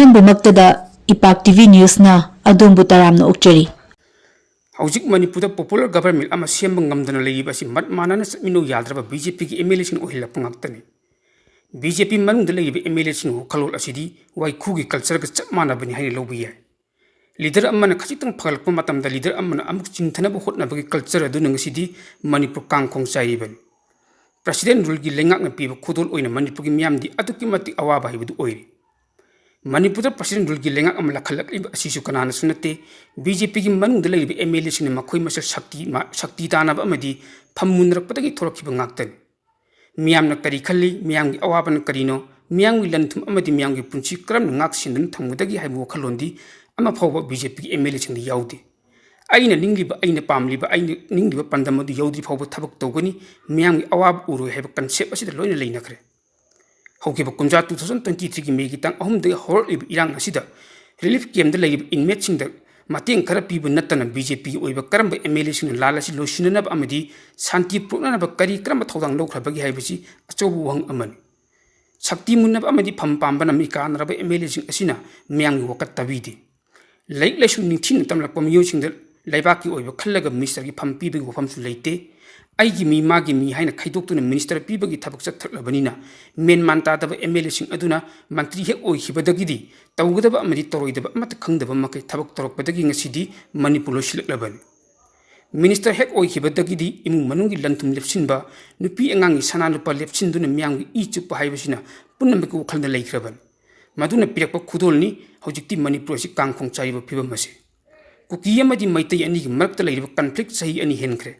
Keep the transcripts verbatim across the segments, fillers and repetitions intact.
ꯑꯍꯥꯟꯕꯃꯛꯇꯗ ꯏꯄꯥꯛ T V ꯅ꯭ꯌꯨꯁꯅ ꯑꯗꯣꯝꯕꯨ ꯇꯔꯥꯝꯅ ꯑꯣꯛꯆꯔꯤ꯫ ꯍꯧꯖꯤꯛ ꯃꯅꯤꯄꯨꯔꯗ popular government ꯑꯃ ꯁꯦꯝꯕ ꯉꯝꯗꯅ ꯂꯩꯔꯤꯕ ꯑꯁꯤ ꯃꯠ ꯃꯥꯟꯅꯅ ꯆꯠꯃꯤꯟꯅꯧ ꯌꯥꯗ꯭ꯔꯕ ꯕꯤ ꯖꯦ ꯄꯤꯒꯤ ꯑꯦꯝ ꯑꯦꯜ ꯑꯦꯁꯤꯡꯅ ꯑꯣꯏꯍꯜꯂꯛꯄ ꯉꯥꯛꯇꯅꯤ꯫ ꯕꯤ ꯖꯦ ꯄꯤ ꯃꯅꯨꯡꯗ ꯂꯩꯔꯤꯕ ꯑꯦꯝ ꯑꯦꯜ ꯑꯦꯁꯤꯡꯒꯤ ꯋꯥꯈꯜꯂꯣꯟ ꯑꯁꯤꯗꯤ ꯋꯥꯏꯈꯨꯒꯤ cultureꯒ ꯆꯞ ꯃꯥꯟꯅꯕꯅꯤ ꯍꯥꯏꯅ ꯂꯧꯕ ꯌꯥꯏ꯫ Leader ꯑꯃꯅ ꯈꯖꯤꯛꯇꯪ ꯐꯒꯠꯂꯛꯄ ꯃꯇꯝꯗ leader ꯑꯃꯅ ꯑꯃꯨꯛ ꯆꯤꯡꯊꯅꯕ ꯍꯣꯠꯅꯕꯒꯤ culture ꯑꯗꯨꯅ ꯉꯁꯤꯗꯤ ꯃꯅꯤꯄꯨꯔ ꯀꯥꯡꯈꯣꯡ ꯆꯥꯏꯔꯤꯕꯅꯤ꯫ President ruleꯒꯤ ꯂꯩꯉꯥꯛꯅ ꯄꯤꯕ ꯈꯨꯗꯣꯜ ꯑꯣꯏꯅ ꯃꯅꯤꯄꯨꯔꯒꯤ ꯃꯤꯌꯥꯝꯗꯤ ꯑꯗꯨꯛꯀꯤ ꯃꯇꯤꯛ ꯑꯋꯥꯕ ꯍꯥꯏꯕꯗꯨ ꯑꯣꯏꯔꯤ꯫ ꯃꯅꯤꯄꯨꯔꯗ President ruleꯒꯤ ꯂꯩꯉꯥꯛ ꯑꯃ ꯂꯥꯛꯈꯠꯂꯛꯂꯤꯕ ꯑꯁꯤꯁꯨ ꯀꯅꯥꯅꯁꯨ ꯅꯠꯇꯦ, ꯕꯤ ꯖꯦ ꯄꯤꯒꯤ ꯃꯅꯨꯡꯗ ꯂꯩꯔꯤꯕ ꯑꯦꯝ ꯑꯦꯜ ꯑꯦꯁꯤꯡꯅ ꯃꯈꯣꯏ ꯃꯁꯦꯜ ꯁꯛꯇꯤ ꯃꯥ-, ꯁꯛꯇꯤ ꯇꯥꯟꯅꯕ ꯑꯃꯗꯤ ꯐꯝꯃꯨꯟꯅꯔꯛꯄꯗꯒꯤ ꯊꯣꯔꯛꯈꯤꯕ ꯉꯥꯛꯇꯅꯤ꯫ ꯃꯤꯌꯥꯝꯅ ꯀꯔꯤ ꯈꯜꯂꯤ, ꯃꯤꯌꯥꯝꯒꯤ ꯑꯋꯥꯕꯅ ꯀꯔꯤꯅꯣ, ꯃꯤꯌꯥꯝꯒꯤ ꯂꯟ-ꯊꯨꯝ ꯑꯃꯗꯤ ꯃꯤꯌꯥꯝꯒꯤ ꯄꯨꯟꯁꯤ ꯀꯔꯝꯅ ꯉꯥꯛ-ꯁꯦꯟꯗꯨꯅ ꯊꯝꯒꯗꯒꯦ ꯍꯥꯏꯕ ꯋꯥꯈꯜꯂꯣꯟꯗꯤ ꯑꯃ ꯐꯥꯎꯕ ꯕꯤ ꯖꯦ ꯄꯤꯒꯤ ꯑꯦꯝ ꯑꯦꯜ ꯑꯦꯁꯤꯡꯗ ꯌꯥꯎꯗꯦ꯫ ꯑꯩꯅ ꯅꯤꯡꯂꯤꯕ, ꯑꯩꯅ ꯄꯥꯝꯂꯤꯕ, ꯑꯩꯅ ꯅꯤꯡꯂꯤꯕ ꯄꯥꯟꯗꯝ ꯑꯗꯨ ꯌꯧꯗ꯭ꯔꯤ ꯐꯥꯎꯕ ꯊꯕꯛ ꯇꯧꯒꯅꯤ, ꯃꯤꯌꯥꯝꯒꯤ ꯑꯋꯥꯕ ꯎꯔꯣꯏ ꯍꯥꯏꯕ concept ꯑꯁꯤꯗ ꯂꯣꯏꯅ ꯂꯩꯅꯈ꯭ꯔꯦ꯫ ꯍꯧꯈꯤꯕ ꯀꯨꯝꯖꯥ two thousand twenty threeꯒꯤ Mayꯒꯤ ꯇꯥꯡ ꯑꯍꯨꯝꯗꯒꯤ ꯍꯧꯔꯛꯂꯤꯕ ꯏꯔꯥꯡ ꯑꯁꯤꯗ relief campꯇ ꯂꯩꯔꯤꯕ inmateꯁꯤꯡꯗ ꯃꯇꯦꯡ ꯈꯔ ꯄꯤꯕ ꯅꯠꯇꯅ ꯕꯤ ꯖꯦ ꯄꯤꯒꯤ ꯑꯣꯏꯕ ꯀꯔꯝꯕ ꯑꯦꯝ ꯑꯦꯜ ꯑꯦꯁꯤꯡꯅ ꯂꯥꯟ ꯑꯁꯤ ꯂꯣꯏꯁꯤꯟꯅꯅꯕ ꯑꯃꯗꯤ ꯁꯥꯟꯇꯤ ꯄꯨꯔꯛꯅꯅꯕ ꯀꯔꯤ ꯀꯔꯝꯕ ꯊꯧꯗꯥꯡ ꯂꯧꯈ꯭ꯔꯕꯒꯦ ꯍꯥꯏꯕꯁꯤ ꯑꯆꯧꯕ ꯋꯥꯍꯪ ꯑꯃꯅꯤ꯫ ꯁꯛꯇꯤ ꯃꯨꯟꯅꯕ ꯑꯃꯗꯤ ꯐꯝ ꯄꯥꯝꯕꯅ ꯃꯤꯀꯥꯅꯔꯕ ꯑꯦꯝ ꯑꯦꯜ ꯑꯦꯁꯤꯡ ꯑꯁꯤꯅ ꯃꯤꯌꯥꯝꯒꯤ ꯋꯥꯀꯠ ꯇꯥꯕꯤꯗꯦ꯫ ꯂꯥꯏꯔꯤꯛ ꯂꯥꯏꯁꯨ ꯅꯤꯡꯊꯤꯅ ꯇꯝꯂꯛꯄ ꯃꯤꯑꯣꯏꯁꯤꯡꯗ ꯂꯩꯕꯥꯛꯀꯤ ꯑꯣꯏꯕ ꯈꯜꯂꯒ ministerꯒꯤ ꯐꯝ ꯄꯤꯕꯒꯤ ꯋꯥꯐꯝꯁꯨ ꯂꯩꯇꯦ꯫ ꯑꯩꯒꯤ ꯃꯤ, ꯃꯥꯒꯤ ꯃꯤ ꯍꯥꯏꯅ ꯈꯥꯏꯗꯣꯛꯇꯨꯅ minister ꯄꯤꯕꯒꯤ ꯊꯕꯛ ꯆꯠꯊꯔꯛꯂꯕꯅꯤꯅ, ꯃꯦꯟ ꯃꯥꯟ ꯇꯥꯗꯕ ꯑꯦꯝ ꯑꯦꯜ ꯑꯦꯁꯤꯡ ꯑꯗꯨꯅ ꯃꯟꯇ꯭ꯔꯤ ꯍꯦꯛ ꯑꯣꯏꯈꯤꯕꯗꯒꯤꯗꯤ ꯇꯧꯒꯗꯕ ꯑꯃꯗꯤ ꯇꯧꯔꯣꯏꯗꯕ ꯑꯃꯠꯇ ꯈꯪꯗꯕ ꯃꯈꯩ ꯊꯕꯛ ꯇꯧꯔꯛꯄꯗꯒꯤ ꯉꯁꯤꯗꯤ ꯃꯅꯤꯄꯨꯔ ꯂꯣꯏꯁꯤꯜꯂꯛꯂꯕꯅꯤ꯫ Minister ꯍꯦꯛ ꯑꯣꯏꯈꯤꯕꯗꯒꯤꯗꯤ ꯏꯃꯨꯡ ꯃꯅꯨꯡꯒꯤ ꯂꯟ-ꯊꯨꯝ ꯂꯦꯞꯁꯤꯟꯕ, ꯅꯨꯄꯤ ꯑꯉꯥꯡꯒꯤ ꯁꯅꯥ ꯂꯨꯄꯥ ꯂꯦꯞꯁꯤꯟꯗꯨꯅ ꯃꯤꯌꯥꯝꯒꯤ ꯏ ꯆꯨꯞꯄ ꯍꯥꯏꯕꯁꯤꯅ ꯄꯨꯝꯅꯃꯛꯀꯤ ꯋꯥꯈꯜꯗ ꯂꯩꯈ꯭ꯔꯕꯅꯤ꯫ ꯃꯗꯨꯅ ꯄꯤꯔꯛꯄ ꯈꯨꯗꯣꯜꯅꯤ ꯍꯧꯖꯤꯛꯇꯤ ꯃꯅꯤꯄꯨꯔ ꯑꯁꯤ ꯀꯥꯡꯈꯣꯡ ꯆꯥꯏꯔꯤꯕ ꯐꯤꯕꯝ ꯑꯁꯤ꯫ ꯀꯨꯀꯤ ꯑꯃꯗꯤ ꯃꯩꯇꯩ ꯑꯅꯤꯒꯤ ꯃꯔꯛꯇ ꯂꯩꯔꯤꯕ conflict ꯆꯍꯤ ꯑꯅꯤ ꯍꯦꯟꯈ꯭ꯔꯦ꯫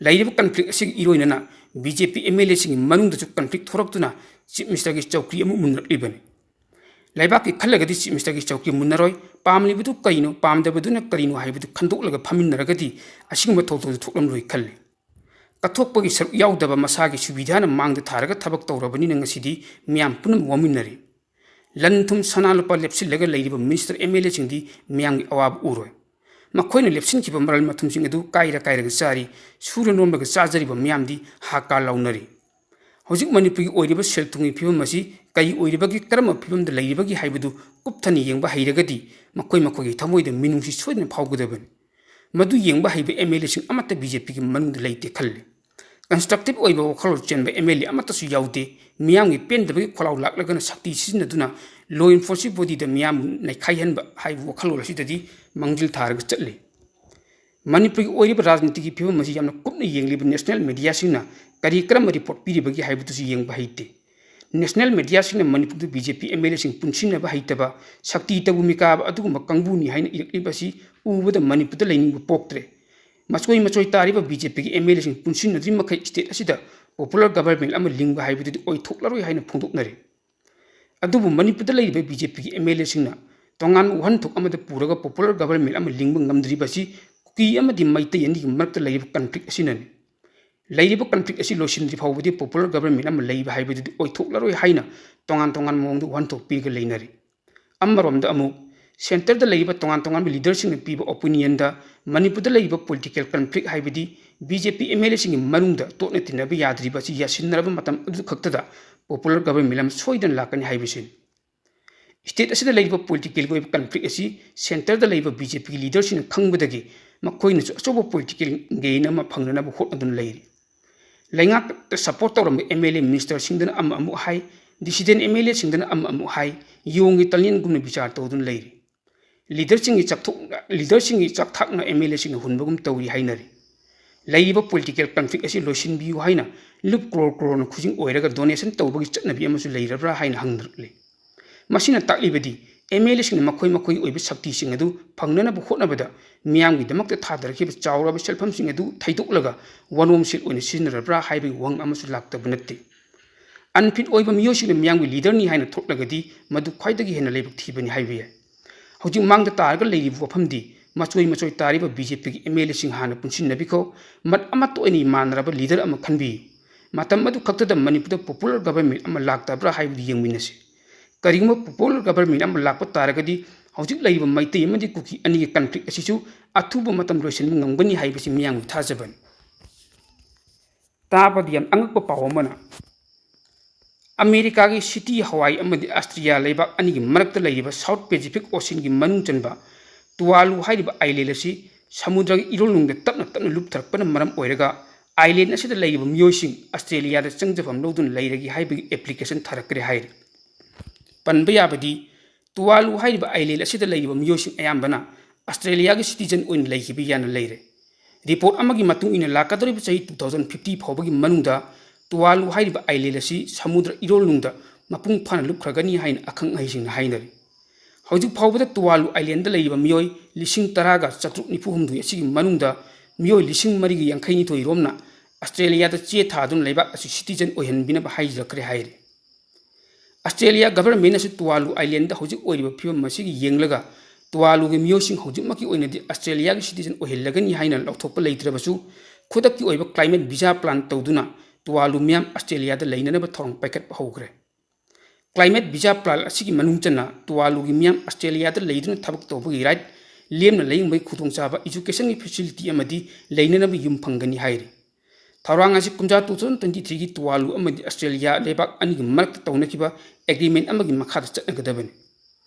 ꯂꯩꯔꯤꯕ conflict ꯑꯁꯤꯒꯤ ꯏꯔꯣꯏꯅꯅ B J P M L ꯑꯦꯁꯤꯡꯒꯤ ꯃꯅꯨꯡꯗꯁꯨ conflict ꯊꯣꯔꯛꯇꯨꯅ Chief Ministerꯒꯤ ꯆꯧꯀ꯭ꯔꯤ ꯑꯃ ꯃꯨꯟꯅꯔꯛꯂꯤꯕꯅꯤ꯫ ꯂꯩꯕꯥꯛꯀꯤ ꯈꯜꯂꯒꯗꯤ Chief Ministerꯒꯤ ꯆꯧꯀ꯭ꯔꯤ ꯃꯨꯟꯅꯔꯣꯏ꯫ ꯄꯥꯝꯂꯤꯕꯗꯨ ꯀꯔꯤꯅꯣ, ꯄꯥꯝꯗꯕꯗꯨꯅ ꯀꯔꯤꯅꯣ ꯍꯥꯏꯕꯗꯨ ꯈꯟꯗꯣꯛꯂꯒ ꯐꯝꯃꯤꯟꯅꯔꯒꯗꯤ ꯑꯁꯤꯒꯨꯝꯕ ꯊꯧꯗꯣꯛꯇꯨ ꯊꯣꯛꯂꯝꯂꯣꯏ ꯈꯜꯂꯤ꯫ ꯀꯠꯊꯣꯛꯄꯒꯤ ꯁꯔꯨꯛ ꯌꯥꯎꯗꯕ, ꯃꯁꯥꯒꯤ ꯁꯨꯕꯤꯙꯥꯅ ꯃꯥꯡꯗ ꯊꯥꯔꯒ ꯊꯕꯛ ꯇꯧꯔꯕꯅꯤꯅ ꯉꯁꯤꯗꯤ ꯃꯤꯌꯥꯝ ꯄꯨꯝꯅꯃꯛ ꯋꯥꯃꯤꯟꯅꯔꯤ꯫ ꯂꯟ-ꯊꯨꯝ, ꯁꯅꯥ ꯂꯨꯄꯥ ꯂꯦꯞꯁꯤꯜꯂꯒ ꯂꯩꯔꯤꯕ minister, ꯑꯦꯝ ꯑꯦꯜ ꯑꯦꯁꯤꯡꯗꯤ ꯃꯤꯌꯥꯝꯒꯤ ꯑꯋꯥꯕ ꯎꯔꯣꯏ꯫ ꯃꯈꯣꯏꯅ ꯂꯦꯞꯁꯤꯟꯈꯤꯕ ꯃꯔꯜ ꯃꯊꯨꯝꯁꯤꯡ ꯑꯗꯨ ꯀꯥꯏꯔ ꯀꯥꯏꯔꯒ ꯆꯥꯔꯤ, ꯁꯨꯔ ꯅꯣꯝꯂꯒ ꯆꯥꯖꯔꯤꯕ ꯃꯤꯌꯥꯝꯗꯤ ꯍꯥ ꯀꯥ ꯂꯥꯎꯅꯔꯤ꯫ ꯍꯧꯖꯤꯛ ꯃꯅꯤꯄꯨꯔꯒꯤ ꯑꯣꯏꯔꯤꯕ ꯁꯦꯜ ꯊꯨꯝꯒꯤ ꯐꯤꯕꯝ ꯑꯁꯤ ꯀꯔꯤ ꯑꯣꯏꯔꯤꯕꯒꯦ, ꯀꯔꯝꯕ ꯐꯤꯕꯝꯗ ꯂꯩꯔꯤꯕꯒꯦ ꯍꯥꯏꯕꯗꯨ ꯀꯨꯞꯊꯅ ꯌꯦꯡꯕ ꯍꯩꯔꯒꯗꯤ ꯃꯈꯣꯏ ꯃꯈꯣꯏꯒꯤ ꯊꯃꯣꯏꯗ ꯃꯤꯅꯨꯡꯁꯤ ꯁꯣꯏꯗꯅ ꯐꯥꯎꯒꯗꯕꯅꯤ꯫ ꯃꯗꯨ ꯌꯦꯡꯕ ꯍꯩꯕ ꯑꯦꯝ ꯑꯦꯜ ꯑꯦꯁꯤꯡ ꯑꯃꯠꯇ ꯕꯤ ꯖꯦ ꯄꯤꯒꯤ ꯃꯅꯨꯡꯗ ꯂꯩꯇꯦ ꯈꯜꯂꯤ꯫ ꯀꯟꯁꯇ꯭ꯔꯛꯇꯤꯚ ꯑꯣꯏꯕ ꯋꯥꯈꯜꯂꯣꯟ ꯆꯦꯟꯕ ꯑꯦꯝ ꯑꯦꯜ ꯑꯦ ꯑꯃꯠꯇꯁꯨ ꯌꯥꯎꯗꯦ꯫ ꯃꯤꯌꯥꯝꯒꯤ ꯄꯦꯟꯗꯕꯒꯤ ꯈꯣꯜꯂꯥꯎ ꯂꯥꯛꯂꯒꯅ ꯁꯛꯇꯤ ꯁꯤꯖꯤꯟꯅꯗꯨꯅ ꯂꯣ ꯏꯟꯐꯣꯔꯁꯤꯡ ꯕꯣꯗꯤꯗ ꯃꯤꯌꯥꯝ ꯅꯩꯈꯥꯏꯍꯟꯕ ꯍꯥꯏꯕ ꯋꯥꯈꯜꯂꯣꯟ ꯑꯁꯤꯗꯗꯤ ꯃꯥꯡꯖꯤꯜ ꯊꯥꯔꯒ ꯆꯠꯂꯤ꯫ ꯃꯅꯤꯄꯨꯔꯒꯤ ꯑꯣꯏꯔꯤꯕ ꯔꯥꯖꯅꯤꯇꯤꯒꯤ ꯐꯤꯕꯝ ꯑꯁꯤ ꯌꯥꯝꯅ ꯀꯨꯞꯅ ꯌꯦꯡꯂꯤꯕ ꯅꯦꯁꯅꯦꯜ ꯃꯦꯗꯤꯌꯥꯁꯤꯡꯅ ꯀꯔꯤ ꯀꯔꯝꯕ ꯔꯤꯄꯣꯔꯠ ꯄꯤꯔꯤꯕꯒꯦ ꯍꯥꯏꯕꯗꯨꯁꯨ ꯌꯦꯡꯕ ꯍꯩꯇꯦ꯫ ꯅꯦꯁꯅꯦꯜ ꯃꯦꯗꯤꯌꯥꯁꯤꯡꯅ ꯃꯅꯤꯄꯨꯔꯗ B J P M L ꯑꯦꯁꯤꯡ ꯄꯨꯟꯁꯤꯟꯅꯕ ꯍꯩꯇꯕ, ꯁꯛꯇꯤ ꯇꯧꯕ ꯃꯤꯀꯥꯕ ꯑꯗꯨꯒꯨꯝꯕ ꯀꯥꯡꯕꯨꯅꯤ ꯍꯥꯏꯅ ꯏꯔꯛꯂꯤꯕ ꯑꯁꯤ ꯎꯕꯗ ꯃꯅꯤꯄꯨꯔꯗ ꯂꯩꯅꯤꯡꯕ ꯄꯣꯛꯇ꯭ꯔꯦ꯫ ꯃꯆꯣꯏ ꯃꯆꯣꯏ ꯇꯥꯔꯤꯕ ꯕꯤ ꯖꯦ ꯄꯤꯒꯤ ꯑꯦꯝ ꯑꯦꯜ ꯑꯦꯁꯤꯡ ꯄꯨꯟꯁꯤꯟꯅꯗ꯭ꯔꯤ ꯃꯈꯩ ꯁ꯭ꯇꯦꯠ ꯑꯁꯤꯗ ꯄꯣꯄꯨꯂꯔ ꯒꯚꯔꯟꯃꯦꯟ ꯑꯃ ꯂꯤꯡꯕ ꯍꯥꯏꯕꯗꯨꯗꯤ ꯑꯣꯏꯊꯣꯛꯂꯔꯣꯏ ꯍꯥꯏꯅ ꯐꯣꯡꯗꯣꯛꯅꯔꯤ꯫ ꯑꯗꯨꯕꯨ ꯃꯅꯤꯄꯨꯔꯗ ꯂꯩꯔꯤꯕ ꯕꯤ ꯖꯦ ꯄꯤꯒꯤ ꯑꯦꯝ ꯑꯦꯜ ꯑꯦꯁꯤꯡꯅ ꯇꯣꯉꯥꯟꯕ ꯋꯥꯍꯟꯊꯣꯛ ꯑꯃꯗ ꯄꯨꯔꯒ ꯄꯣꯄꯨꯂꯔ ꯒꯚꯔꯟꯃꯦꯟ ꯑꯃ ꯂꯤꯡꯕ ꯉꯝꯗ꯭ꯔꯤꯕ ꯑꯁꯤ ꯀꯨꯀꯤ ꯑꯃꯗꯤ ꯃꯩꯇꯩ ꯑꯅꯤꯒꯤ ꯃꯔꯛꯇ ꯂꯩꯔꯤꯕ ꯀꯟꯐ꯭ꯂꯤꯛ ꯑꯁꯤꯅꯅꯤ꯫ ꯂꯩꯔꯤꯕ ꯀꯟꯐ꯭ꯂꯤꯛ ꯑꯁꯤ ꯂꯣꯏꯁꯤꯟꯗ꯭ꯔꯤ ꯐꯥꯎꯕꯗꯤ ꯄꯣꯄꯨꯂꯔ ꯒꯚꯔꯟꯃꯦꯟ ꯑꯃ ꯂꯩꯕ ꯍꯥꯏꯕꯗꯨꯗꯤ ꯑꯣꯏꯊꯣꯛꯂꯔꯣꯏ ꯍꯥꯏꯅ ꯇꯣꯉꯥꯟ ꯇꯣꯉꯥꯟꯕ ꯃꯑꯣꯡꯗ ꯋꯥꯍꯟꯊꯣꯛ ꯄꯤꯔꯒ ꯂꯩꯅꯔꯤ꯫ ꯑꯃꯔꯣꯝꯗ ꯑꯃꯨꯛ ꯁꯦꯟꯇꯔꯗ ꯂꯩꯔꯤꯕ ꯇꯣꯉꯥꯟ ꯇꯣꯉꯥꯟꯕ ꯂꯤꯗꯔꯁꯤꯡꯅ ꯄꯤꯕ ꯑꯣꯄꯤꯅꯤꯌꯟꯗ ꯃꯅꯤꯄꯨꯔꯗ ꯂꯩꯔꯤꯕ ꯄꯣꯂꯤꯇꯤꯀꯦꯜ ꯀꯟꯐ꯭ꯂꯤꯛ ꯍꯥꯏꯕꯗꯤ B J P M L ꯑꯦꯁꯤꯡꯒꯤ ꯃꯅꯨꯡꯗ ꯇꯣꯠꯅ ꯇꯤꯟꯅꯕ ꯌꯥꯗ꯭ꯔꯤꯕ ꯑꯁꯤ ꯌꯥꯁꯤꯟꯅꯔꯕ ꯃꯇꯝ ꯑꯗꯨ ꯈꯛꯇꯗ ꯄꯣꯄꯨꯂꯔ ꯒꯚꯔꯟꯃꯦꯟ ꯑꯃ ꯁꯣꯏꯗꯅ ꯂꯥꯛꯀꯅꯤ ꯍꯥꯏꯕꯁꯤꯅꯤ꯫ ꯁ꯭ꯇꯦꯠ ꯑꯁꯤꯗ ꯂꯩꯔꯤꯕ ꯄꯣꯂꯤꯇꯤꯀꯦꯜꯒꯤ ꯑꯣꯏꯕ ꯀꯟꯐ꯭ꯂꯤꯛ ꯑꯁꯤ ꯁꯦꯟꯇꯔꯗ ꯂꯩꯔꯤꯕ ꯕꯤ ꯖꯦ ꯄꯤꯒꯤ ꯂꯤꯗꯔꯁꯤꯡꯅ ꯈꯪꯕꯗꯒꯤ ꯃꯈꯣꯏꯅꯁꯨ ꯑꯆꯧꯕ ꯄꯣꯂꯤꯇꯤꯀꯦꯜ ꯒꯦꯟ ꯑꯃ ꯐꯪꯅꯅꯕ ꯍꯣꯠꯅꯗꯨꯅ ꯂꯩꯔꯤ꯫ ꯂꯩꯉꯥꯛꯇ ꯁꯄꯣꯔꯠ ꯇꯧꯔꯝꯕ ꯑꯦꯝ ꯑꯦꯜ ꯑꯦ ꯃꯤꯅꯤꯁꯇꯔꯁꯤꯡꯗꯨꯅ ꯑꯃ ꯑꯃꯨꯛ ꯍꯥꯏ, ꯗꯤꯁꯤꯗꯦꯟ ꯑꯦꯝ ꯑꯦꯜ ꯑꯦꯁꯤꯡꯗꯨꯅ ꯑꯃ ꯑꯃꯨꯛ ꯍꯥꯏ, ꯌꯣꯡꯒꯤ ꯇꯂꯦꯟꯒꯨꯝꯅ ꯕꯤꯆꯥꯔ ꯇꯧꯗꯨꯅ ꯂꯩꯔꯤ꯫ ꯂꯤꯗꯔꯁꯤꯡꯒꯤ ꯆꯥꯛꯊꯣꯛ-, ꯂꯤꯗꯔꯁꯤꯡꯒꯤ ꯆꯥꯛꯊꯥꯛꯅ ꯑꯦꯝ ꯑꯦꯜ ꯑꯦꯁꯤꯡꯅ ꯍꯨꯟꯕꯒꯨꯝ ꯇꯧꯔꯤ ꯍꯥꯏꯅꯔꯤ꯫ ꯂꯩꯔꯤꯕ ꯄꯣꯂꯤꯇꯤꯀꯦꯜ ꯀꯟꯐ꯭ꯂꯤꯛ ꯑꯁꯤ ꯂꯣꯏꯁꯤꯟꯕꯤꯌꯨ ꯍꯥꯏꯅ ꯂꯨꯞ ꯀ꯭ꯔꯣꯔ ꯀ꯭ꯔꯣꯔꯅ ꯈꯨꯖꯤꯡ ꯑꯣꯏꯔꯒ ꯗꯣꯅꯦꯁꯟ ꯇꯧꯕꯒꯤ ꯆꯠꯅꯕꯤ ꯑꯃꯁꯨ ꯂꯩꯔꯕ꯭ꯔꯥ ꯍꯥꯏꯅ ꯍꯪꯅꯔꯛꯂꯤ꯫ ꯃꯁꯤꯅ ꯇꯥꯛꯂꯤꯕꯗꯤ ꯑꯦꯝ ꯑꯦꯜ ꯑꯦꯁꯤꯡꯅ ꯃꯈꯣꯏ ꯃꯈꯣꯏꯒꯤ ꯑꯣꯏꯕ ꯁꯛꯇꯤꯁꯤꯡ ꯑꯗꯨ ꯐꯪꯅꯅꯕ ꯍꯣꯠꯅꯕꯗ ꯃꯤꯌꯥꯝꯒꯤꯗꯃꯛꯇ ꯊꯥꯗꯔꯛꯈꯤꯕ ꯆꯥꯎꯔꯕ ꯁꯦꯜꯐꯝꯁꯤꯡ ꯑꯗꯨ ꯊꯩꯗꯣꯛꯂꯒ ꯋꯥꯅꯣꯝ ꯁꯦꯜ ꯑꯣꯏꯅ ꯁꯤꯖꯤꯟꯅꯔꯕ꯭ꯔꯥ ꯍꯥꯏꯕꯒꯤ ꯋꯥꯍꯪ ꯑꯃꯁꯨ ꯂꯥꯛꯇꯕ ꯅꯠꯇꯦ꯫ ꯑꯟꯐꯤꯠ ꯑꯣꯏꯕ ꯃꯤꯑꯣꯏꯁꯤꯡꯅ ꯃꯤꯌꯥꯝꯒꯤ ꯂꯤꯗꯔꯅꯤ ꯍꯥꯏꯅ ꯊꯣꯛꯂꯒꯗꯤ ꯃꯗꯨ ꯈ꯭ꯋꯥꯏꯗꯒꯤ ꯍꯦꯟꯅ ꯂꯥꯏꯕꯛ ꯊꯤꯕꯅꯤ ꯍꯥꯏꯕ ꯌꯥꯏ꯫ ꯍꯧꯖꯤꯛ ꯃꯥꯡꯗ ꯇꯥꯔꯒ ꯂꯩꯔꯤꯕ ꯋꯥꯐꯝꯗꯤ ꯃꯆꯣꯏ ꯃꯆꯣꯏ ꯇꯥꯔꯤꯕ ꯕꯤ ꯖꯦ ꯄꯤꯒꯤ ꯑꯦꯝ ꯑꯦꯜ ꯑꯦꯁꯤꯡ ꯍꯥꯟꯅ ꯄꯨꯟꯁꯤꯟꯅꯕꯤꯈꯣ, ꯃꯠ ꯑꯃꯠꯇ ꯑꯣꯏꯅ ꯃꯥꯟꯅꯔꯕ ꯂꯤꯗꯔ ꯑꯃ ꯈꯟꯕꯤꯌꯨ꯫ ꯃꯇꯝ ꯑꯗꯨ ꯈꯛꯇꯗ ꯃꯅꯤꯄꯨꯔꯗ ꯄꯣꯄꯨꯂꯔ ꯒꯚꯔꯟꯃꯦꯟ ꯑꯃ ꯂꯥꯛꯇꯕ꯭ꯔꯥ ꯍꯥꯏꯕꯗꯨ ꯌꯦꯡꯃꯤꯟꯅꯁꯤ꯫ ꯀꯔꯤꯒꯨꯝꯕ ꯄꯣꯄꯨꯂꯔ ꯒꯚꯔꯟꯃꯦꯟ ꯑꯃ ꯂꯥꯛꯄ ꯇꯥꯔꯒꯗꯤ ꯍꯧꯖꯤꯛ ꯂꯩꯔꯤꯕ ꯃꯩꯇꯩ ꯑꯃꯗꯤ ꯀꯨꯀꯤ ꯑꯅꯤꯒꯤ ꯀꯟꯐ꯭ꯂꯤꯛ ꯑꯁꯤꯁꯨ ꯑꯊꯨꯕ ꯃꯇꯝ ꯂꯣꯏꯁꯤꯟꯕ ꯉꯝꯒꯅꯤ ꯍꯥꯏꯕꯁꯤ ꯃꯤꯌꯥꯝꯒꯤ ꯊꯥꯖꯕꯅꯤ꯫ ꯇꯥꯕꯗ ꯌꯥꯝ ꯑꯉꯛꯄ ꯄꯥꯎ ꯑꯃꯅ ꯑꯃꯦꯔꯤꯀꯥꯒꯤ ꯁꯤꯇꯤ ꯍꯋꯥꯏ ꯑꯃꯗꯤ ꯑꯁꯇ꯭ꯔꯤꯌꯥ ꯂꯩꯕꯥꯛ ꯑꯅꯤꯒꯤ ꯃꯔꯛꯇ ꯂꯩꯔꯤꯕ ꯁꯥꯎꯠ ꯄꯦꯁꯤꯐꯤꯛ ꯑꯣꯁꯤꯟꯒꯤ ꯃꯅꯨꯡ ꯆꯟꯕ ꯇꯨꯋꯥꯂꯨ ꯍꯥꯏꯔꯤꯕ ꯑꯥꯏꯂꯦꯟ ꯑꯁꯤ ꯁꯃꯨꯗ꯭ꯔꯒꯤ ꯏꯔꯣꯜꯅꯨꯡꯗ ꯇꯞꯅ ꯇꯞꯅ ꯂꯨꯞꯊꯔꯛꯄꯅ ꯃꯔꯝ ꯑꯣꯏꯔꯒ ꯑꯥꯏꯂꯦꯟ ꯑꯁꯤꯗ ꯂꯩꯔꯤꯕ ꯃꯤꯑꯣꯏꯁꯤꯡ ꯑꯁꯇ꯭ꯔꯦꯂꯤꯌꯥꯗ ꯆꯪꯖꯐꯝ ꯂꯧꯗꯨꯅ ꯂꯩꯔꯒꯦ ꯍꯥꯏꯕꯒꯤ ꯑꯦꯄ꯭ꯂꯤꯀꯦꯁꯟ ꯊꯥꯔꯛꯈ꯭ꯔꯦ ꯍꯥꯏꯔꯤ꯫ ꯄꯟꯕ ꯌꯥꯕꯗꯤ, ꯇꯨꯋꯥꯂꯨ ꯍꯥꯏꯔꯤꯕ ꯑꯥꯏꯂꯦꯟ ꯑꯁꯤꯗ ꯂꯩꯔꯤꯕ ꯃꯤꯑꯣꯏꯁꯤꯡ ꯑꯌꯥꯝꯕꯅ ꯑꯁꯇ꯭ꯔꯦꯂꯤꯌꯥꯒꯤ ꯁꯤꯇꯤꯖꯟ ꯑꯣꯏꯅ ꯂꯩꯈꯤꯕ ꯌꯥꯅ ꯂꯩꯔꯦ꯫ ꯔꯤꯄꯣꯔꯠ ꯑꯃꯒꯤ ꯃꯇꯨꯡ ꯏꯟꯅ, ꯂꯥꯛꯀꯗꯧꯔꯤꯕ ꯆꯍꯤ two thousand fifty ꯐꯥꯎꯕꯒꯤ ꯃꯅꯨꯡꯗ ꯇꯨꯋꯥꯂꯨ ꯍꯥꯏꯔꯤꯕ ꯑꯥꯏꯂꯦꯟ ꯑꯁꯤ ꯁꯃꯨꯗ꯭ꯔ ꯏꯔꯣꯜꯅꯨꯡꯗ ꯃꯄꯨꯡ ꯐꯥꯅ ꯂꯨꯞꯈ꯭ꯔꯒꯅꯤ ꯍꯥꯏꯅ ꯑꯈꯪ ꯑꯍꯩꯁꯤꯡꯅ ꯍꯥꯏꯅꯔꯤ꯫ ꯍꯧꯖꯤꯛ ꯐꯥꯎꯕꯗ ꯇꯨꯋꯥꯂꯨ ꯑꯥꯏꯂꯦꯟꯗ ꯂꯩꯔꯤꯕ ꯃꯤꯑꯣꯏ ꯂꯤꯁꯤꯡ ꯇꯔꯥꯒ ꯆꯥꯇ꯭ꯔꯨꯛ ꯅꯤꯐꯨ ꯍꯨꯝꯗꯣꯏ ꯑꯁꯤꯒꯤ ꯃꯅꯨꯡꯗ ꯃꯤꯑꯣꯏ ꯂꯤꯁꯤꯡ ꯃꯔꯤꯒ ꯌꯥꯡꯈꯩ ꯅꯤꯊꯣꯏ ꯔꯣꯝꯅ ꯑꯁꯇ꯭ꯔꯦꯂꯤꯌꯥꯗ ꯆꯦ ꯊꯥꯗꯨꯅ ꯂꯩꯕꯥꯛ ꯑꯁꯤ ꯁꯤꯇꯤꯖꯟ ꯑꯣꯏꯍꯟꯕꯤꯅꯕ ꯍꯥꯏꯖꯔꯛꯈ꯭ꯔꯦ ꯍꯥꯏꯔꯤ꯫ ꯑꯁꯇ꯭ꯔꯦꯂꯤꯌꯥ ꯒꯚꯔꯟꯃꯦꯟꯠꯅꯁꯨ ꯇꯨꯋꯥꯂꯨ ꯑꯥꯏꯂꯦꯟꯗ ꯍꯧꯖꯤꯛ ꯑꯣꯏꯔꯤꯕ ꯐꯤꯕꯝ ꯑꯁꯤꯒꯤ ꯌꯦꯡꯂꯒ ꯇꯨꯋꯥꯂꯨꯒꯤ ꯃꯤꯑꯣꯏꯁꯤꯡ ꯍꯧꯖꯤꯛꯃꯛꯀꯤ ꯑꯣꯏꯅꯗꯤ ꯑꯁꯇ꯭ꯔꯦꯂꯤꯌꯥꯒꯤ ꯁꯤꯇꯤꯖꯟ ꯑꯣꯏꯍꯜꯂꯒꯅꯤ ꯍꯥꯏꯅ ꯂꯥꯎꯊꯣꯛꯄ ꯂꯩꯇ꯭ꯔꯕꯁꯨ, ꯈꯨꯗꯛꯀꯤ ꯑꯣꯏꯕ ꯀ꯭ꯂꯥꯏꯃꯦꯠ ꯚꯤꯖꯥ ꯄ꯭ꯂꯥꯟ ꯇꯧꯗꯨꯅ ꯇꯨꯋꯥꯂꯨ ꯃꯤꯌꯥꯝ ꯑꯁꯇ꯭ꯔꯦꯂꯤꯌꯥꯗ ꯂꯩꯅꯅꯕ ꯊꯧꯔꯥꯡ ꯄꯥꯏꯈꯠꯄ ꯍꯧꯈ꯭ꯔꯦ꯫ ꯀ꯭ꯂꯥꯏꯃꯦꯠ ꯚꯤꯖꯥ ꯄ꯭ꯂꯥꯟ ꯑꯁꯤꯒꯤ ꯃꯅꯨꯡ ꯆꯟꯅ ꯇꯨꯋꯥꯂꯨꯒꯤ ꯃꯤꯌꯥꯝ ꯑꯁꯇ꯭ꯔꯦꯂꯤꯌꯥꯗ ꯂꯩꯗꯨꯅ ꯊꯕꯛ ꯇꯧꯕꯒꯤ ꯔꯥꯏꯠ, ꯂꯦꯝꯅ ꯂꯥꯌꯦꯡꯕꯒꯤ ꯈꯨꯗꯣꯡꯆꯥꯕ, ꯏꯖꯨꯀꯦꯁꯟꯒꯤ ꯐꯦꯁꯤꯂꯤꯇꯤ ꯑꯃꯗꯤ ꯂꯩꯅꯅꯕ ꯌꯨꯝ ꯐꯪꯒꯅꯤ ꯍꯥꯏꯔꯤ꯫ ꯊꯧꯔꯥꯡ ꯑꯁꯤ ꯀꯨꯝꯖꯥ two thousand twenty three ꯒꯤ ꯇꯨꯋꯥꯂꯨ ꯑꯃꯗꯤ ꯑꯁꯇ꯭ꯔꯦꯂꯤꯌꯥ ꯂꯩꯕꯥꯛ ꯑꯅꯤꯒꯤ ꯃꯔꯛꯇ ꯇꯧꯅꯈꯤꯕ ꯑꯦꯒ꯭ꯔꯤꯃꯦꯟꯠ ꯑꯃꯒꯤ ꯃꯈꯥꯗ ꯆꯠꯅꯒꯗꯕꯅꯤ꯫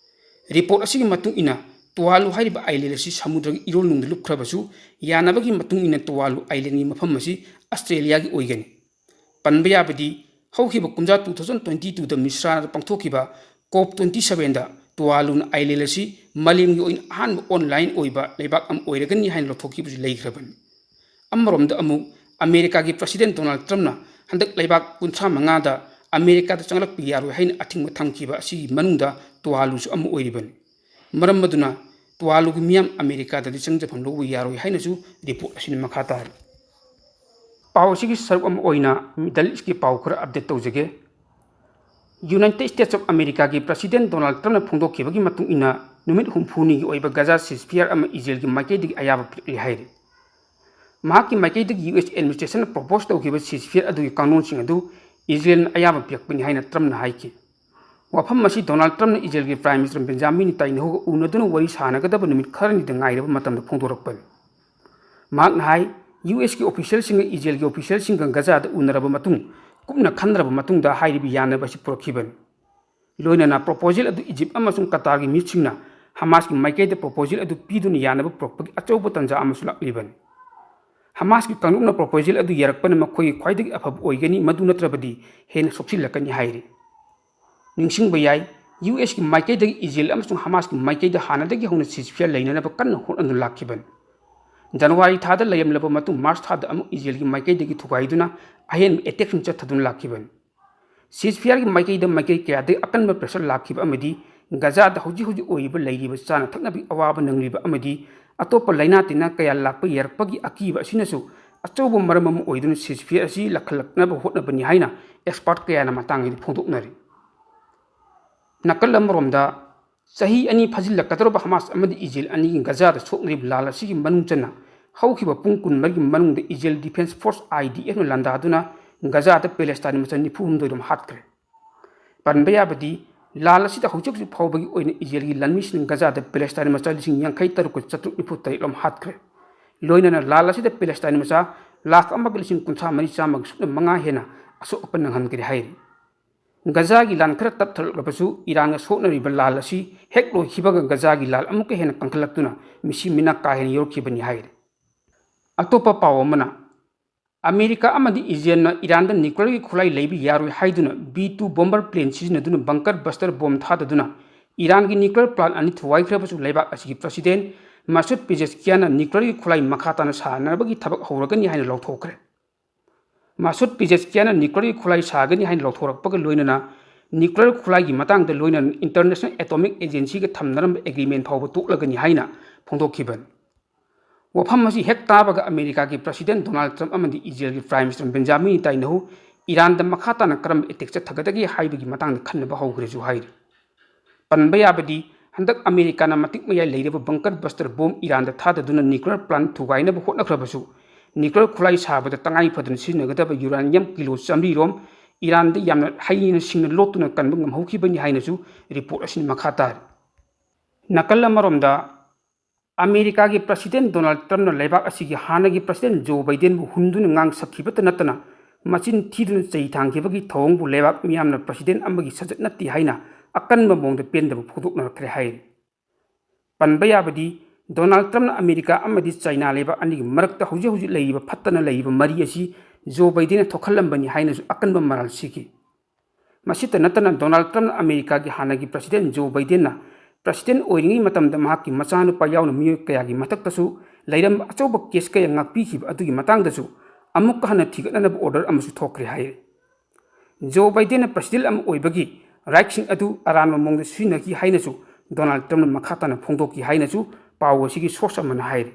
ꯔꯤꯄꯣꯔꯠ ꯑꯁꯤꯒꯤ ꯃꯇꯨꯡ ꯏꯟꯅ, ꯇꯨꯋꯥꯂꯨ ꯍꯥꯏꯔꯤꯕ ꯑꯥꯏꯂꯦꯟ ꯑꯁꯤ ꯁꯃꯨꯗ꯭ꯔꯒꯤ ꯏꯔꯣꯜꯅꯨꯡꯗ ꯂꯨꯞꯈ꯭ꯔꯕꯁꯨ, ꯌꯥꯅꯕꯒꯤ ꯃꯇꯨꯡ ꯏꯟꯅ ꯇꯨꯋꯥꯂꯨ ꯑꯥꯏꯂꯦꯟꯒꯤ ꯃꯐꯝ ꯑꯁꯤ ꯑꯁꯇ꯭ꯔꯦꯂꯤꯌꯥꯒꯤ ꯑꯣꯏꯒꯅꯤ꯫ ꯄꯟꯕ ꯌꯥꯕꯗꯤ, ꯍꯧꯈꯤꯕ ꯀꯨꯝꯖꯥ two thousand twenty two ꯗ ꯃꯤꯁ꯭ꯔꯥꯗ ꯄꯥꯡꯊꯣꯛꯈꯤꯕ ꯀꯣꯞ twenty seven ꯗ ꯇꯨꯋꯥꯂꯨꯅ ꯑꯥꯏꯂꯦꯟ ꯑꯁꯤ ꯃꯥꯂꯦꯝꯒꯤ ꯑꯣꯏꯅ ꯑꯍꯥꯟꯕ ꯑꯣꯟꯂꯥꯏꯟ ꯑꯣꯏꯕ ꯂꯩꯕꯥꯛ ꯑꯃ ꯑꯣꯏꯔꯒꯅꯤ ꯍꯥꯏꯅ ꯂꯥꯎꯊꯣꯛꯈꯤꯕꯁꯨ ꯂꯩꯈ꯭ꯔꯕꯅꯤ꯫ ꯑꯃꯔꯣꯝꯗ ꯑꯃꯨꯛ, ꯑꯃꯦꯔꯤꯀꯥꯒꯤ ꯄ꯭ꯔꯁꯤꯗꯦꯟꯠ ꯗꯣꯅꯥꯜꯗ ꯇ꯭ꯔꯝꯞꯅ ꯍꯟꯗꯛ ꯂꯩꯕꯥꯛ ꯀꯨꯟꯊ꯭ꯔꯥ ꯃꯉꯥꯗ ꯑꯃꯦꯔꯤꯀꯥꯗ ꯆꯪꯂꯛꯄ ꯌꯥꯔꯣꯏ ꯍꯥꯏꯅ ꯑꯊꯤꯡꯕ ꯊꯝꯈꯤꯕ ꯑꯁꯤꯒꯤ ꯃꯅꯨꯡꯗ ꯇꯨꯋꯥꯂꯨꯁꯨ ꯑꯃ ꯑꯣꯏꯔꯤꯕꯅꯤ꯫ ꯃꯔꯝ ꯑꯗꯨꯅ ꯇꯨꯋꯥꯂꯨꯒꯤ ꯃꯤꯌꯥꯝ ꯑꯃꯦꯔꯤꯀꯥꯗꯗꯤ ꯆꯪꯖꯐꯝ ꯂꯧꯕ ꯌꯥꯔꯣꯏ ꯍꯥꯏꯅꯁꯨ ꯔꯤꯄꯣꯔꯠ ꯑꯁꯤꯅ ꯃꯈꯥ ꯇꯥꯔꯤ꯫ ꯄꯥꯎ ꯑꯁꯤꯒꯤ ꯁꯔꯨꯛ ꯑꯃ ꯑꯣꯏꯅ ꯃꯤꯗꯜ ꯏꯁꯀꯤ ꯄꯥꯎ ꯈꯔ ꯑꯞꯗꯦꯠ ꯇꯧꯖꯒꯦ꯫ ꯌꯨꯅꯥꯏꯇꯦꯗ ꯁ꯭ꯇꯦꯠꯁ ꯑꯣꯐ ꯑꯃꯦꯔꯤꯀꯥꯒꯤ ꯄ꯭ꯔꯁꯤꯗꯦꯟꯠ ꯗꯣꯅꯥꯜꯗ ꯇ꯭ꯔꯝꯞꯅ ꯐꯣꯡꯗꯣꯛꯈꯤꯕꯒꯤ ꯃꯇꯨꯡ ꯏꯟꯅ, ꯅꯨꯃꯤꯠ ꯍꯨꯝꯐꯨꯅꯤꯒꯤ ꯑꯣꯏꯕ ꯒꯖꯥ ꯁꯤꯖꯐꯤꯌꯥꯔ ꯑꯃ ꯏꯖꯔꯦꯜꯒꯤ ꯃꯥꯏꯀꯩꯗꯒꯤ ꯑꯌꯥꯕ ꯄꯤꯔꯛꯂꯦ ꯍꯥꯏꯔꯤ꯫ ꯃꯍꯥꯛꯀꯤ ꯃꯥꯏꯀꯩꯗꯒꯤ ꯌꯨ ꯑꯦꯁ ꯑꯦꯗꯃꯤꯅꯤꯁꯇ꯭ꯔꯦꯁꯟꯅ ꯄ꯭ꯔꯣꯄꯣꯖ ꯇꯧꯈꯤꯕ ꯁꯤꯖꯐꯤꯌꯥꯔ ꯑꯗꯨꯒꯤ ꯀꯥꯡꯂꯣꯟꯁꯤꯡ ꯑꯗꯨ ꯏꯖꯔꯦꯜꯅ ꯑꯌꯥꯕ ꯄꯤꯔꯛꯄꯅꯤ ꯍꯥꯏꯅ ꯇ꯭ꯔꯝꯞꯅ ꯍꯥꯏꯈꯤ꯫ ꯋꯥꯐꯝ ꯑꯁꯤ ꯗꯣꯅꯥꯜꯗ ꯇ꯭ꯔꯝꯞꯅ ꯏꯖꯔꯦꯜꯒꯤ ꯄ꯭ꯔꯥꯏꯝ ꯃꯤꯅꯤꯁꯇꯔ ꯕꯦꯟꯖꯥꯃꯤꯟ ꯅꯦꯇꯥꯟꯌꯥꯍꯨꯒ ꯎꯅꯗꯨꯅ ꯋꯥꯔꯤ ꯁꯥꯟꯅꯒꯗꯕ ꯅꯨꯃꯤꯠ ꯈꯔꯅꯤꯗ ꯉꯥꯏꯔꯕ ꯃꯇꯝꯗ ꯐꯣꯡꯗꯣꯔꯛꯄꯅꯤ꯫ ꯃꯍꯥꯛꯅ ꯍꯥꯏ, ꯌꯨ ꯑꯦꯁꯀꯤ ꯑꯣꯐꯤꯁꯤꯌꯦꯜꯁꯤꯡꯒ ꯏꯖꯔꯦꯜꯒꯤ ꯑꯣꯐꯤꯁꯤꯌꯦꯜꯁꯤꯡꯒ ꯒꯖꯥꯗ ꯎꯅꯔꯕ ꯃꯇꯨꯡ, ꯀꯨꯞꯅ ꯈꯟꯅꯔꯕ ꯃꯇꯨꯡꯗ ꯍꯥꯏꯔꯤꯕ ꯌꯥꯅꯕ ꯑꯁꯤ ꯄꯨꯔꯛꯈꯤꯕꯅꯤ꯫ ꯂꯣꯏꯅꯅ proposal ꯑꯗꯨ ꯏꯖꯤꯞ ꯑꯃꯁꯨꯡ ꯀꯇꯥꯔꯒꯤ ꯃꯤꯍꯨꯠꯁꯤꯡꯅ ꯍꯃꯥꯁꯀꯤ ꯃꯥꯏꯀꯩꯗ proposal ꯑꯗꯨ ꯄꯤꯗꯨꯅ ꯌꯥꯅꯕ ꯄꯨꯔꯛꯄꯒꯤ ꯑꯆꯧꯕ ꯇꯥꯟꯖꯥ ꯑꯃꯁꯨ ꯂꯥꯛꯂꯤꯕꯅꯤ꯫ ꯍꯃꯥꯁꯀꯤ ꯀꯥꯡꯂꯨꯞꯅ proposal ꯑꯗꯨ ꯌꯥꯔꯛꯄꯅ ꯃꯈꯣꯏꯒꯤ ꯈ꯭ꯋꯥꯏꯗꯒꯤ ꯑꯐꯕ ꯑꯣꯏꯒꯅꯤ, ꯃꯗꯨ ꯅꯠꯇ꯭ꯔꯕꯗꯤ ꯍꯦꯟꯅ ꯁꯣꯛꯆꯤꯜꯂꯛꯀꯅꯤ ꯍꯥꯏꯔꯤ꯫ ꯅꯤꯡꯁꯤꯡꯕ ꯌꯥꯏ, ꯌꯨ ꯑꯦꯁꯀꯤ ꯃꯥꯏꯀꯩꯗꯒꯤ ꯏꯖꯔꯦꯜ ꯑꯃꯁꯨꯡ ꯍꯃꯥꯁꯀꯤ ꯃꯥꯏꯀꯩꯗ ꯍꯥꯟꯅꯗꯒꯤ ꯍꯧꯅ ceasefire ꯂꯩꯅꯅꯕ ꯀꯟꯅ ꯍꯣꯠꯅꯗꯨꯅ ꯂꯥꯛꯈꯤꯕꯅꯤ꯫ ꯖꯅꯋꯥꯔꯤ ꯊꯥꯗ ꯂꯩꯔꯝꯂꯕ ꯃꯇꯨꯡ ꯃꯥꯔꯆ ꯊꯥꯗ ꯑꯃꯨꯛ ꯏꯖꯔꯦꯜꯒꯤ ꯃꯥꯏꯀꯩꯗꯒꯤ ꯊꯨꯒꯥꯏꯗꯨꯅ ꯑꯍꯦꯟꯕ attackꯁꯤꯡ ꯆꯠꯊꯗꯨꯅ ꯂꯥꯛꯈꯤꯕꯅꯤ꯫ Ceasefireꯒꯤ ꯃꯥꯏꯀꯩꯗ ꯃꯥꯏꯀꯩ ꯀꯌꯥꯗꯒꯤ ꯑꯀꯟꯕ pressure ꯂꯥꯛꯈꯤꯕ ꯑꯃꯗꯤ ꯒꯖꯥꯗ ꯍꯧꯖꯤꯛ ꯍꯧꯖꯤꯛ ꯑꯣꯏꯔꯤꯕ ꯂꯩꯔꯤꯕ ꯆꯥꯅ ꯊꯛꯅꯕꯒꯤ ꯑꯋꯥꯕ ꯅꯪꯂꯤꯕ ꯑꯃꯗꯤ ꯑꯇꯣꯞꯄ ꯂꯥꯏꯅꯥ ꯇꯤꯟꯅꯥ ꯀꯌꯥ ꯂꯥꯛꯄ ꯌꯥꯔꯛꯄꯒꯤ ꯑꯀꯤꯕ ꯑꯁꯤꯅꯁꯨ ꯑꯆꯧꯕ ꯃꯔꯝ ꯑꯃ ꯑꯣꯏꯗꯨꯅ ceasefire ꯑꯁꯤ ꯂꯥꯛꯍꯜꯂꯛꯅꯕ ꯍꯣꯠꯅꯕꯅꯤ ꯍꯥꯏꯅ expert ꯀꯌꯥꯅ ꯃꯇꯥꯡ ꯑꯁꯤꯗ ꯐꯣꯡꯗꯣꯛꯅꯔꯤ꯫ ꯅꯥꯀꯜ ꯑꯃꯔꯣꯝꯗ, ꯆꯍꯤ ꯑꯅꯤ ꯐꯥꯖꯤꯜꯂꯛꯀꯗꯧꯔꯕ ꯍꯃꯥꯁ ꯑꯃꯗꯤ ꯏꯖꯔꯦꯜ ꯑꯅꯤꯒꯤ ꯒꯖꯥꯗ ꯁꯣꯛꯅꯔꯤꯕ ꯂꯥꯜ ꯑꯁꯤꯒꯤ ꯃꯅꯨꯡ ꯆꯟꯅ ꯍꯧꯈꯤꯕ ꯄꯨꯡ ꯀꯨꯟꯃꯔꯤꯒꯤ ꯃꯅꯨꯡꯗ ꯏꯖꯔꯦꯜ Defence Force, IDFꯅ ꯂꯥꯟꯗꯥꯗꯨꯅ ꯒꯖꯥꯗ ꯄꯦꯂꯦꯁꯇꯥꯏꯟ ꯃꯆꯥ ꯅꯤꯐꯨ ꯍꯨꯝꯗꯣꯏ ꯔꯣꯝ ꯍꯥꯠꯈ꯭ꯔꯦ꯫ ꯄꯟꯕ ꯌꯥꯕꯗꯤ, ꯂꯥꯜ ꯑꯁꯤꯗ ꯍꯧꯖꯤꯛ ꯍꯧꯖꯤꯛ ꯐꯥꯎꯕꯒꯤ ꯑꯣꯏꯅ ꯏꯖꯔꯦꯜꯒꯤ ꯂꯥꯟꯃꯤꯁꯤꯡꯅ ꯒꯖꯥꯗ ꯄꯦꯂꯦꯁꯇꯥꯏꯟ ꯃꯆꯥ ꯂꯤꯁꯤꯡ ꯌꯥꯡꯈꯩ ꯇꯔꯨꯛꯀ ꯆꯥꯇ꯭ꯔꯨꯛ ꯅꯤꯐꯨ ꯇꯔꯦꯠ ꯂꯣꯝ ꯍꯥꯠꯈ꯭ꯔꯦ꯫ ꯂꯣꯏꯅꯅ ꯂꯥꯜ ꯑꯁꯤꯗ ꯄꯦꯂꯦꯁꯇꯥꯏꯟ ꯃꯆꯥ ꯂꯥꯈ ꯑꯃꯒ ꯂꯤꯁꯤꯡ ꯀꯨꯟꯊ꯭ꯔꯥ ꯃꯔꯤ ꯆꯥꯝꯃꯒ ꯁꯨꯞꯅ ꯃꯉꯥ ꯍꯦꯟꯅ ꯑꯁꯣꯛ ꯑꯄꯟ ꯅꯪꯍꯟꯈ꯭ꯔꯦ ꯍꯥꯏꯔꯤ꯫ ꯒꯖꯥꯒꯤ ꯂꯥꯟ ꯈꯔ ꯇꯞꯊꯔꯛꯂꯕꯁꯨ ꯏꯔꯥꯟꯒ ꯁꯣꯛꯅꯔꯤꯕ ꯂꯥꯜ ꯑꯁꯤ ꯍꯦꯛ ꯂꯣꯏꯈꯤꯕꯒ ꯒꯖꯥꯒꯤ ꯂꯥꯜ ꯑꯃꯨꯛꯀ ꯍꯦꯟꯅ ꯀꯟꯈꯠꯂꯛꯇꯨꯅ ꯃꯤꯁꯤ ꯃꯤꯅꯥ ꯀꯥ ꯍꯦꯟꯅ ꯌꯧꯔꯛꯈꯤꯕꯅꯤ ꯍꯥꯏꯔꯤ꯫ ꯑꯇꯣꯞꯄ ꯄꯥꯎ ꯑꯃꯅ, ꯑꯃꯦꯔꯤꯀꯥ ꯑꯃꯗꯤ ꯏꯖꯔꯦꯜꯅ ꯏꯔꯥꯟꯗ nuclearꯒꯤ ꯈꯨꯠꯂꯥꯏ ꯂꯩꯕ ꯌꯥꯔꯣꯏ ꯍꯥꯏꯗꯨꯅ B two bomber plane ꯁꯤꯖꯤꯟꯅꯗꯨꯅ bunker buster bomb ꯊꯥꯗꯗꯨꯅ ꯏꯔꯥꯟꯒꯤ nuclear plant ꯑꯅꯤ ꯊꯨꯒꯥꯏꯈ꯭ꯔꯕꯁꯨ ꯂꯩꯕꯥꯛ ꯑꯁꯤꯒꯤ president ꯃꯁꯨꯗ ꯄꯤꯖꯦꯁꯀꯤꯌꯥꯟꯅ nuclearꯒꯤ ꯈꯨꯠꯂꯥꯏ ꯃꯈꯥ ꯇꯥꯅ ꯁꯥꯟꯅꯕꯒꯤ ꯊꯕꯛ ꯍꯧꯔꯒꯅꯤ ꯍꯥꯏꯅ ꯂꯥꯎꯊꯣꯛꯈ꯭ꯔꯦ꯫ ꯃꯁꯨꯗ ꯄꯤꯖꯦꯁꯀꯤꯌꯥꯟꯅ nuclearꯒꯤ ꯈꯨꯠꯂꯥꯏ ꯁꯥꯒꯅꯤ ꯍꯥꯏꯅ ꯂꯥꯎꯊꯣꯔꯛꯄꯒ ꯂꯣꯏꯅꯅ nuclear ꯈꯨꯠꯂꯥꯏꯒꯤ ꯃꯇꯥꯡꯗ ꯂꯣꯏꯅꯅ International Atomic Agencyꯒ ꯊꯝꯅꯔꯝꯕ agreement ꯐꯥꯎꯕ ꯇꯣꯛꯂꯒꯅꯤ ꯍꯥꯏꯅ ꯐꯣꯡꯗꯣꯛꯈꯤꯕꯅꯤ꯫ ꯋꯥꯐꯝ ꯑꯁꯤ ꯍꯦꯛ ꯇꯥꯕꯒ ꯑꯃꯦꯔꯤꯀꯥꯒꯤ president ꯗꯣꯅꯥꯜꯗ ꯇ꯭ꯔꯝꯞ ꯑꯃꯗꯤ ꯏꯖꯔꯦꯜꯒꯤ prime minister ꯕꯦꯟꯖꯥꯃꯤꯟ ꯅꯦꯇꯥꯟꯌꯥꯍꯨ ꯏꯔꯥꯟꯗ ꯃꯈꯥ ꯇꯥꯅ ꯀꯔꯝꯕ attack ꯆꯠꯊꯒꯗꯒꯦ ꯍꯥꯏꯕꯒꯤ ꯃꯇꯥꯡꯗ ꯈꯟꯅꯕ ꯍꯧꯈ꯭ꯔꯦꯁꯨ ꯍꯥꯏꯔꯤ꯫ ꯄꯟꯕ ꯌꯥꯕꯗꯤ, ꯍꯟꯗꯛ ꯑꯃꯦꯔꯤꯀꯥꯅ ꯃꯇꯤꯛ ꯃꯌꯥꯏ ꯂꯩꯔꯕ bunker buster bomb ꯏꯔꯥꯟꯗ ꯊꯥꯗꯗꯨꯅ nuclear plant ꯊꯨꯒꯥꯏꯅꯕ ꯍꯣꯠꯅꯈ꯭ꯔꯕꯁꯨ, nuclear ꯈꯨꯠꯂꯥꯏ ꯁꯥꯕꯗ ꯇꯉꯥꯏ ꯐꯗꯅ ꯁꯤꯖꯤꯟꯅꯒꯗꯕ uranium ꯀꯤꯂꯣ ꯆꯥꯃꯔꯤ ꯔꯣꯝ ꯏꯔꯥꯟꯗ ꯌꯥꯝꯅ ꯍꯩꯅ ꯁꯤꯡꯅ ꯂꯣꯠꯇꯨꯅ ꯀꯟꯕ ꯉꯝꯍꯧꯈꯤꯕꯅꯤ ꯍꯥꯏꯅꯁꯨ report ꯑꯁꯤꯅ ꯃꯈꯥ ꯇꯥꯔꯤ꯫ ꯅꯥꯀꯜ ꯑꯃꯔꯣꯝꯗ, ꯑꯃꯦꯔꯤꯀꯥꯒꯤ president ꯗꯣꯅꯥꯜꯗ ꯇ꯭ꯔꯝꯞꯅ ꯂꯩꯕꯥꯛ ꯑꯁꯤꯒꯤ ꯍꯥꯟꯅꯒꯤ president ꯖꯣ ꯕꯥꯏꯗꯦꯟꯕꯨ ꯍꯨꯟꯗꯨꯅ ꯉꯥꯡ ꯁꯛꯈꯤꯕꯇ ꯅꯠꯇꯅ, ꯃꯆꯤꯟ ꯊꯤꯗꯨꯅ ꯆꯩ ꯊꯥꯡꯈꯤꯕꯒꯤ ꯊꯧꯑꯣꯡꯕꯨ ꯂꯩꯕꯥꯛ ꯃꯤꯌꯥꯝꯅ ꯄ꯭ꯔꯁꯤꯗꯦꯟ ꯑꯃꯒꯤ ꯁꯖꯠ ꯅꯠꯇꯦ ꯍꯥꯏꯅ ꯑꯀꯟꯕ ꯃꯑꯣꯡꯗ ꯄꯦꯟꯗꯕ ꯐꯣꯡꯗꯣꯛꯅꯔꯛꯈ꯭ꯔꯦ ꯍꯥꯏꯔꯤ꯫ ꯄꯟꯕ ꯌꯥꯕꯗꯤ, ꯗꯣꯅꯥꯜꯗ ꯇ꯭ꯔꯝꯞꯅ ꯑꯃꯦꯔꯤꯀꯥ ꯑꯃꯗꯤ ꯆꯥꯏꯅꯥ ꯂꯩꯕꯥꯛ ꯑꯅꯤꯒꯤ ꯃꯔꯛꯇ ꯍꯧꯖꯤꯛ ꯍꯧꯖꯤꯛ ꯂꯩꯔꯤꯕ ꯐꯠꯇꯅ ꯂꯩꯔꯤꯕ ꯃꯔꯤ ꯑꯁꯤ ꯖꯣ ꯕꯥꯏꯗꯦꯟꯅ ꯊꯣꯛꯍꯜꯂꯝꯕꯅꯤ ꯍꯥꯏꯅꯁꯨ ꯑꯀꯟꯕ ꯃꯔꯥꯜ ꯁꯤꯈꯤ꯫ ꯃꯁꯤꯇ ꯅꯠꯇꯅ, ꯗꯣꯅꯥꯜꯗ ꯇ꯭ꯔꯝꯞꯅ ꯑꯃꯦꯔꯤꯀꯥꯒꯤ ꯍꯥꯟꯅꯒꯤ ꯄ꯭ꯔꯁꯤꯗꯦꯟ ꯖꯣ ꯕꯥꯏꯗꯦꯟꯅ ꯄ꯭ꯔꯁꯤꯗꯦꯟ ꯑꯣꯏꯔꯤꯉꯩ ꯃꯇꯝꯗ ꯃꯍꯥꯛꯀꯤ ꯃꯆꯥꯅꯨꯄꯥ ꯌꯥꯎꯅ ꯃꯤꯑꯣꯏ ꯀꯌꯥꯒꯤ ꯃꯊꯛꯇꯁꯨ ꯂꯩꯔꯝꯕ ꯑꯆꯧꯕ ꯀꯦꯁ ꯀꯌꯥ ꯉꯥꯛꯄꯤꯈꯤꯕ ꯑꯗꯨꯒꯤ ꯃꯇꯥꯡꯗꯁꯨ ꯑꯃꯨꯛꯀ ꯍꯟꯅ ꯊꯤꯒꯠꯅꯅꯕ ꯑꯣꯔꯗꯔ ꯑꯃꯁꯨ ꯊꯣꯛꯈ꯭ꯔꯦ ꯍꯥꯏꯔꯤ꯫ ꯖꯣ ꯕꯥꯏꯗꯦꯟꯅ ꯄ꯭ꯔꯁꯤꯗꯦꯟ ꯑꯃ ꯑꯣꯏꯕꯒꯤ ꯔꯥꯏꯠꯁꯤꯡ ꯑꯗꯨ ꯑꯔꯥꯟꯕ ꯃꯑꯣꯡꯗ ꯁꯤꯖꯤꯟꯅꯈꯤ ꯍꯥꯏꯅꯁꯨ ꯗꯣꯅꯥꯜꯗ ꯇ꯭ꯔꯝꯞꯅ ꯃꯈꯥ ꯇꯥꯅ ꯐꯣꯡꯗꯣꯛꯈꯤ ꯍꯥꯏꯅꯁꯨ ꯄꯥꯎ ꯑꯁꯤꯒꯤ ꯁꯣꯔꯁ ꯑꯃꯅ ꯍꯥꯏꯔꯤ꯫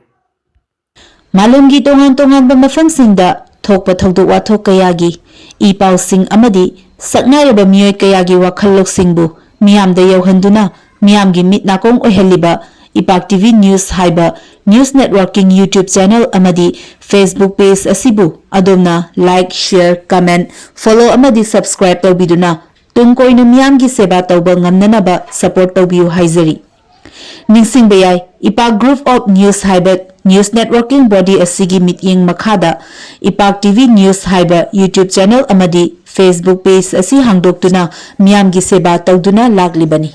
ꯃꯥꯂꯦꯝꯒꯤ ꯇꯣꯉꯥꯟ ꯇꯣꯉꯥꯟꯕ ꯃꯐꯝꯁꯤꯡꯗ ꯊꯣꯛꯄ ꯊꯧꯗꯣꯛ ꯋꯥꯊꯣꯛ ꯀꯌꯥꯒꯤ ꯏ ꯄꯥꯎꯁꯤꯡ ꯑꯃꯗꯤ ꯁꯛꯅꯥꯏꯔꯕ ꯃꯤꯑꯣꯏ ꯀꯌꯥꯒꯤ ꯋꯥꯈꯜ ꯂꯧꯁꯤꯡꯕꯨ ꯃꯤꯌꯥꯝꯗ ꯌꯧꯍꯟꯗꯨꯅ ꯃꯤꯌꯥꯝꯒꯤ ꯃꯤꯠ ꯅꯥꯀꯣꯡ ꯑꯣꯏꯍꯜꯂꯤꯕ ꯏꯄꯥꯛ ꯇꯤ ꯚꯤ ꯅ꯭ꯌꯨꯁ ꯍꯥꯏꯕ ꯅ꯭ꯌꯨꯁ ꯅꯦꯠꯋꯥꯔꯀꯤꯡ YouTube ꯆꯦꯅꯦꯜ ꯑꯃꯗꯤ Facebook ꯄꯦꯖ ꯑꯁꯤꯕꯨ ꯑꯗꯣꯝꯅ ꯂꯥꯏꯛ, ꯁꯤꯌꯔ, ꯀꯃꯦꯟ, ꯐꯣꯂꯣ ꯑꯃꯗꯤ ꯁꯕꯁꯀ꯭ꯔꯥꯏꯕ ꯇꯧꯕꯤꯗꯨꯅ ꯇꯨꯡ ꯀꯣꯏꯅ ꯃꯤꯌꯥꯝꯒꯤ ꯁꯦꯕꯥ ꯇꯧꯕ ꯉꯝꯅꯅꯕ ꯁꯄꯣꯔꯠ ꯇꯧꯕꯤꯌꯨ ꯍꯥꯏꯖꯔꯤ꯫ ꯅꯤꯡꯁꯤꯡꯕ ꯌꯥꯏ, ꯏꯄꯥꯛ Group of News ꯍꯥꯏꯕ ꯅ꯭ꯌꯨꯁ ꯅꯦꯠꯋꯥꯔꯀꯤꯡ ꯕꯣꯗꯤ ꯑꯁꯤꯒꯤ ꯃꯤꯠꯌꯦꯡ ꯃꯈꯥꯗ ꯏꯄꯥꯛ ꯇꯤ ꯚꯤ ꯅ꯭ꯌꯨꯁ ꯍꯥꯏꯕ YouTube ꯆꯦꯅꯦꯜ ꯑꯃꯗꯤ Facebook ꯄꯦꯖ ꯑꯁꯤ ꯍꯥꯡꯗꯣꯛꯇꯨꯅ ꯃꯤꯌꯥꯝꯒꯤ ꯁꯦꯕꯥ ꯇꯧꯗꯨꯅ ꯂꯥꯛꯂꯤꯕꯅꯤ꯫